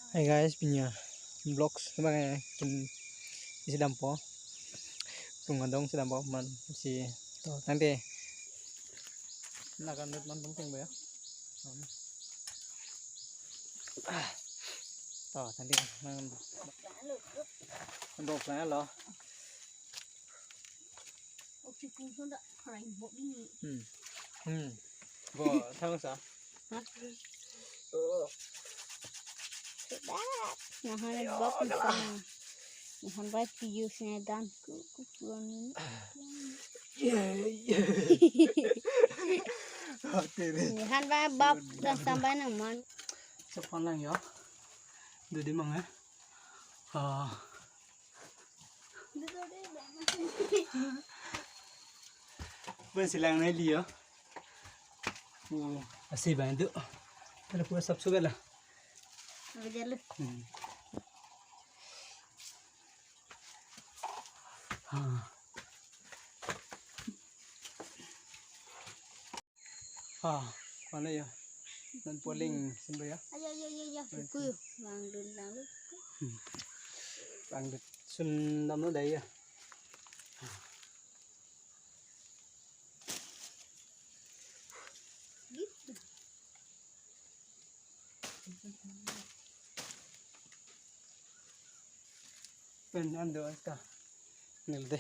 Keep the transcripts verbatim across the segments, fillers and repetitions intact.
Hi guys, pini ya vlogs bang, eh, kin isi dampo. Tung adong si dampo man si to tangte. Nakan lut man tung ting ba ya. To tangte man. Man bok plan lo. Hmm. Hmm. Bo thang sa. Hah? Oh. Sedap. Nahan bok na. Nahan bai pius ne dan ku ku puan ni. Yeah, yeah. Oke deh. Nahan bai bok dan sampai nang man. Cepat lang ya. Dua di mang eh. Ah. Bang silang nai liyo. Oh, asi bang tu. Kalau pura sap sudah lah. Bejalu. Hmm. Ah. Ah, mana ya? Dan poling sumber ya? Ayo, ayo, ayo, ayo. Kuyu, bang dun lang. Hmm. Bang dun. Sun dam lo dai ya. Gitu. Pen ando asta. Nel de.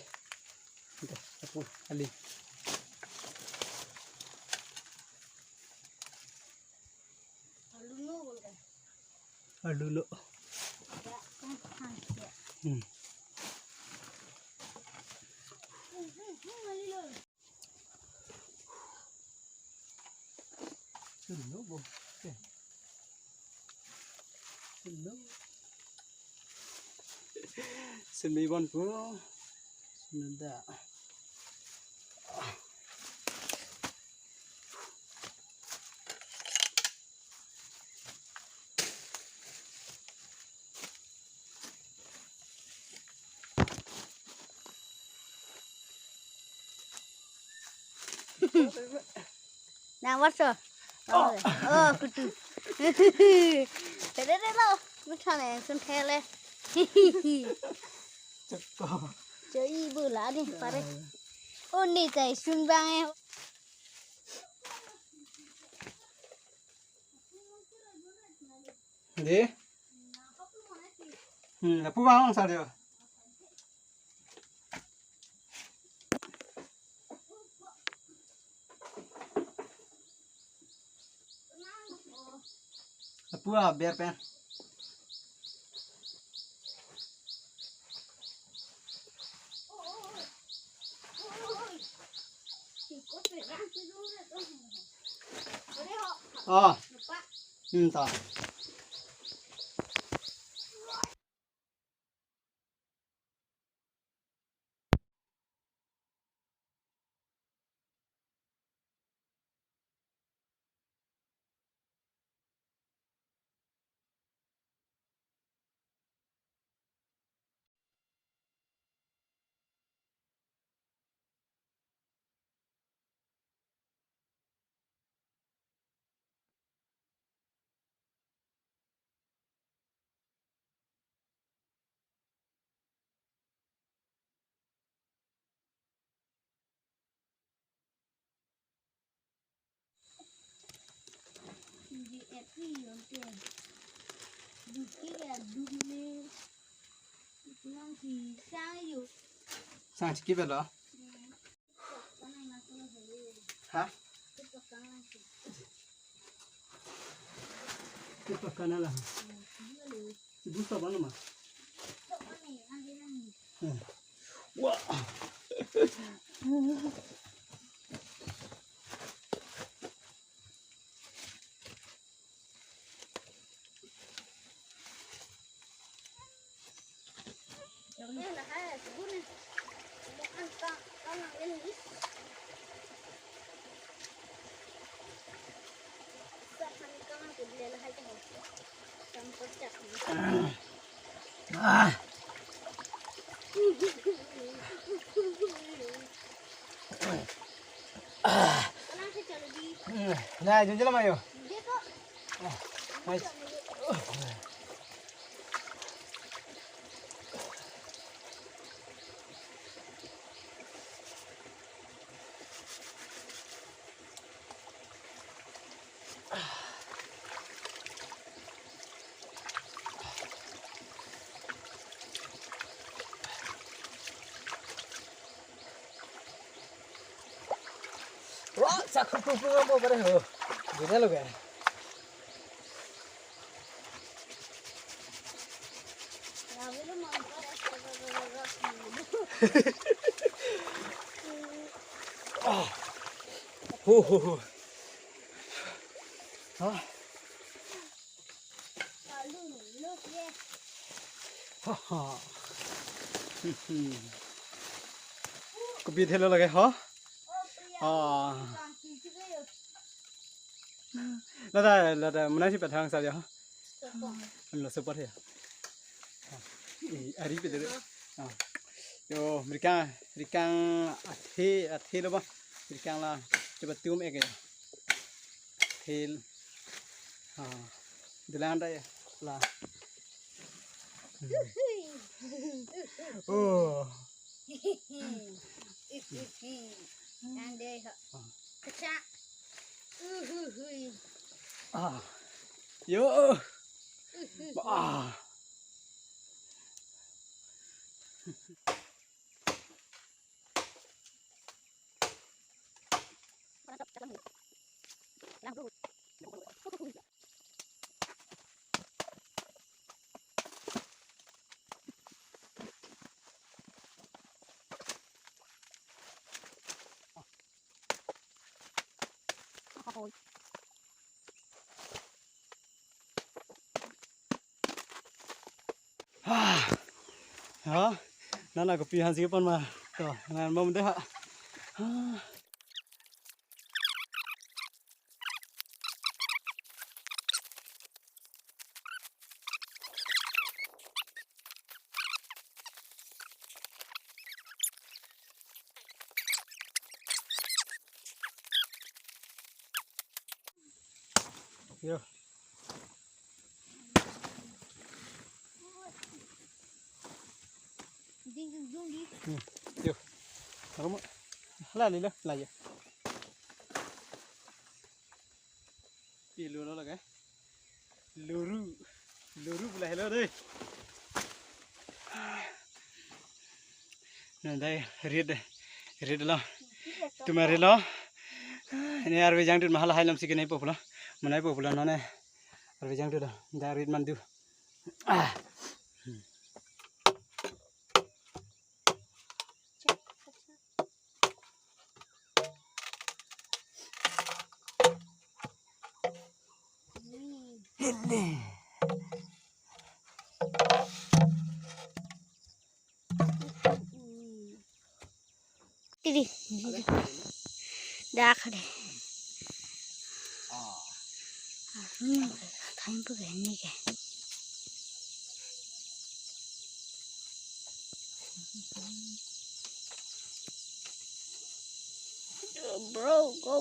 De, apu, ali. Alu no boleh. Alu lo. Ya, kan, kan, ya. Hmm. Hmm, hmm, hmm, ali lo. Hello, bo. Okay. Hello. Sumi bon po. Sunda. Nang waso. Oh, kutu. Tede lo. Muthan eh, sun thele. Chakko. Choi bula ni pare. Oh, ni tai sun bang eh. Di? Hmm, lapu bang sa dia. Lapu aber pen. Oh. Hmm, ta. Sang chiki belo. Ha? Kita kana lah. Ibu sabar nama. Wah. Ah. Nah, jujur lah, Mayo. Nah. Aku pupung apa pada ho? Gini lo kan? Ah. Ho, ho, ho. Ah. Ha, ha. Kopi thelo lage ho? Ah. Lada, lada, mana si pathang sa ya ho? Lo support ya. Ah. Eh, ari pe dulu. Ah. Yo, mereka, mereka athe, athe lo ba. Mereka la, coba tum ek ya. Phil. Ha. Dilang da ya. La. Oh. Nang dei ho. Kecha. Uhuhui. Ah. Yo. Uhuhui. Ah. Ah. Ha, nana kopi hansi pon ma. To, nan bom de ha. Ah. Yo. Hmm. Yo. Kamu. Hala lilo, la yo. Pi lolo lage. Luru. Luru pula helo dei. Nang dei rit dei. Rit lo. Tuma rit lo. Ini arve jangdut ma hala hai lam si kenai po pulo. Manai po pulo none. Arve jangdut lo. Da rit mandu. Ah. Hele. Tiri. Dak de. Hmm, kain pu gani ke. Bro, go.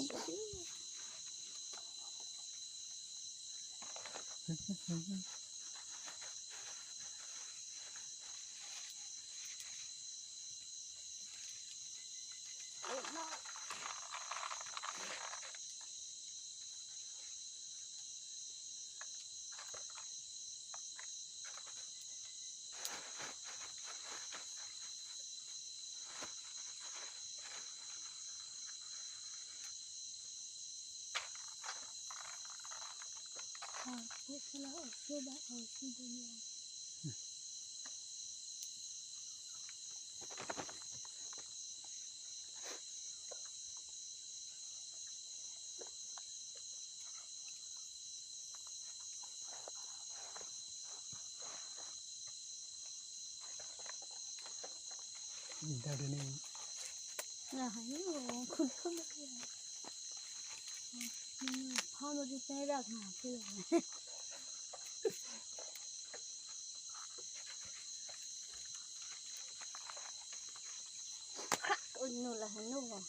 Nah, ini khud khud lagi. Hmm, hama di perak na, perak. Krak, unu lah, unu.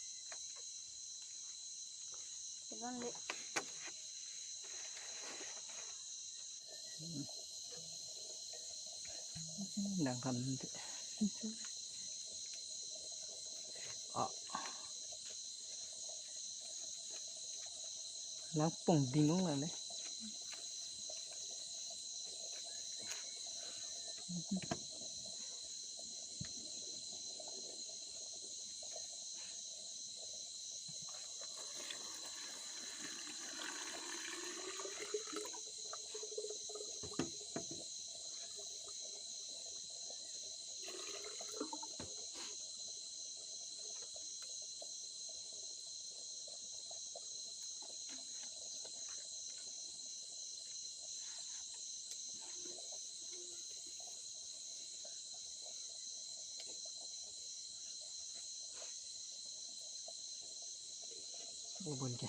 Teman dek. Dang kan nanti. Ah. Langpong bingung lah nih. Ubun ke.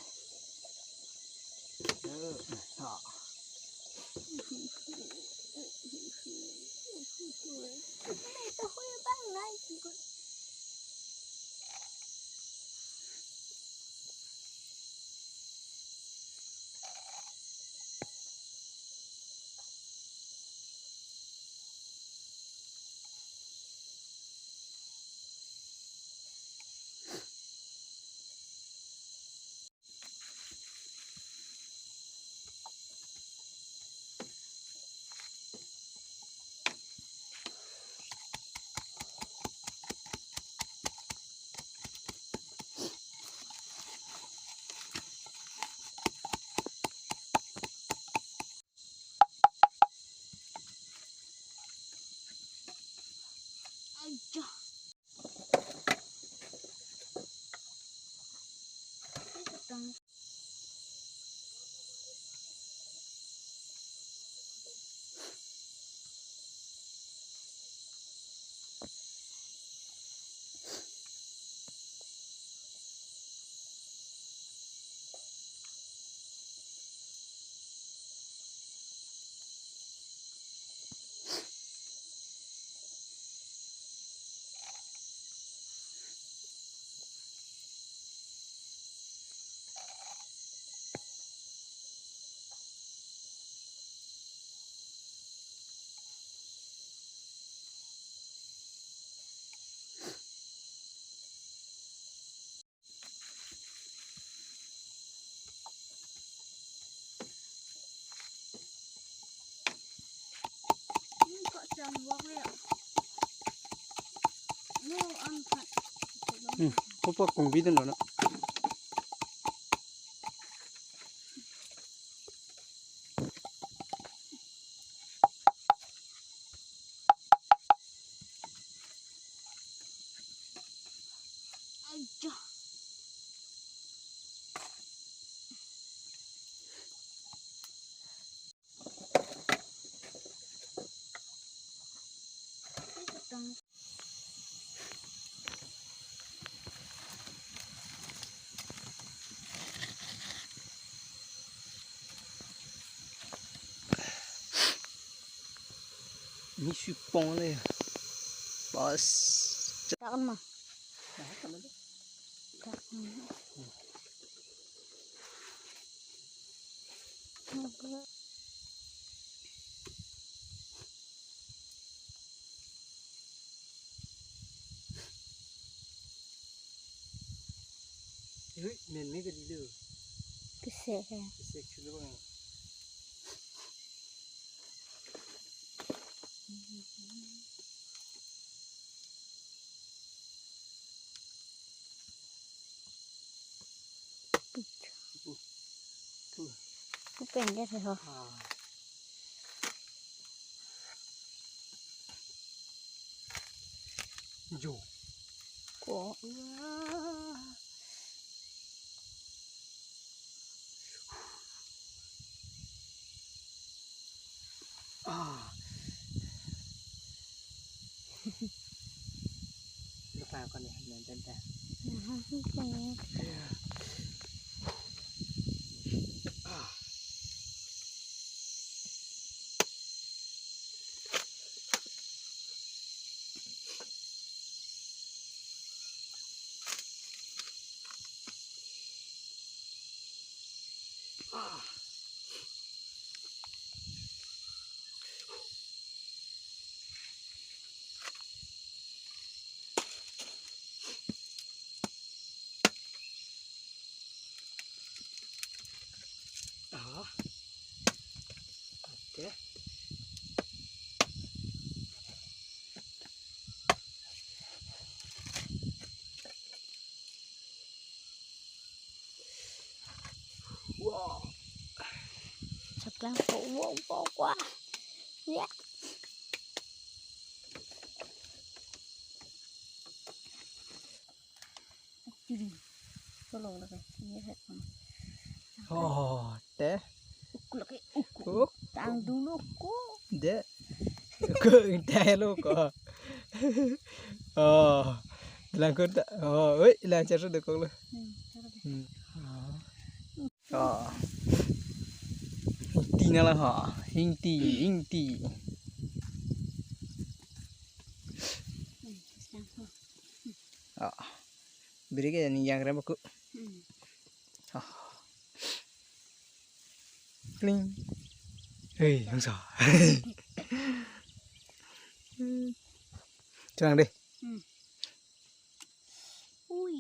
Aja. Hmm, kopo kung bidin lo na. Aja. Misi pong le. Bas. Takan ma. Takan. Ui, men me ke dilo. Kese he. Kese chulo bang. Pu, pu. Pu pengke he ho. Ah. Jo. Ko. Ah. Lupa ko ni, nanti dah. Nah, oke. Ah. Ah. Oke. Wow. Sebelah kok, wow, wow, wah. Ya. Tolong lagi. Ini saya. Oh, teh. Ukul lagi, ukul. Uk. Tang dulu ko. De. Ko teh lo ko. Oh. Langkut. Oh, oi, lancar sudah kok lo. Hmm, sudah. Hmm. Oh. Oh. Ingti na lang ho. Ingti, ingti. Oh. Beri ke ni yang rem aku. Hmm. Oh. Kling. Hei, yang sa. Curang deh. Hmm. Ui.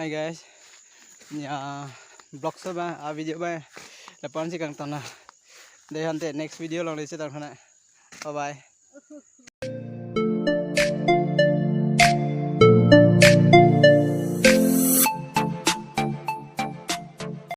Hi guys, ya vlog so ba, a video ba, lapu-an si kangton na. Dei, ante next video along le si tang hana. Bye bye.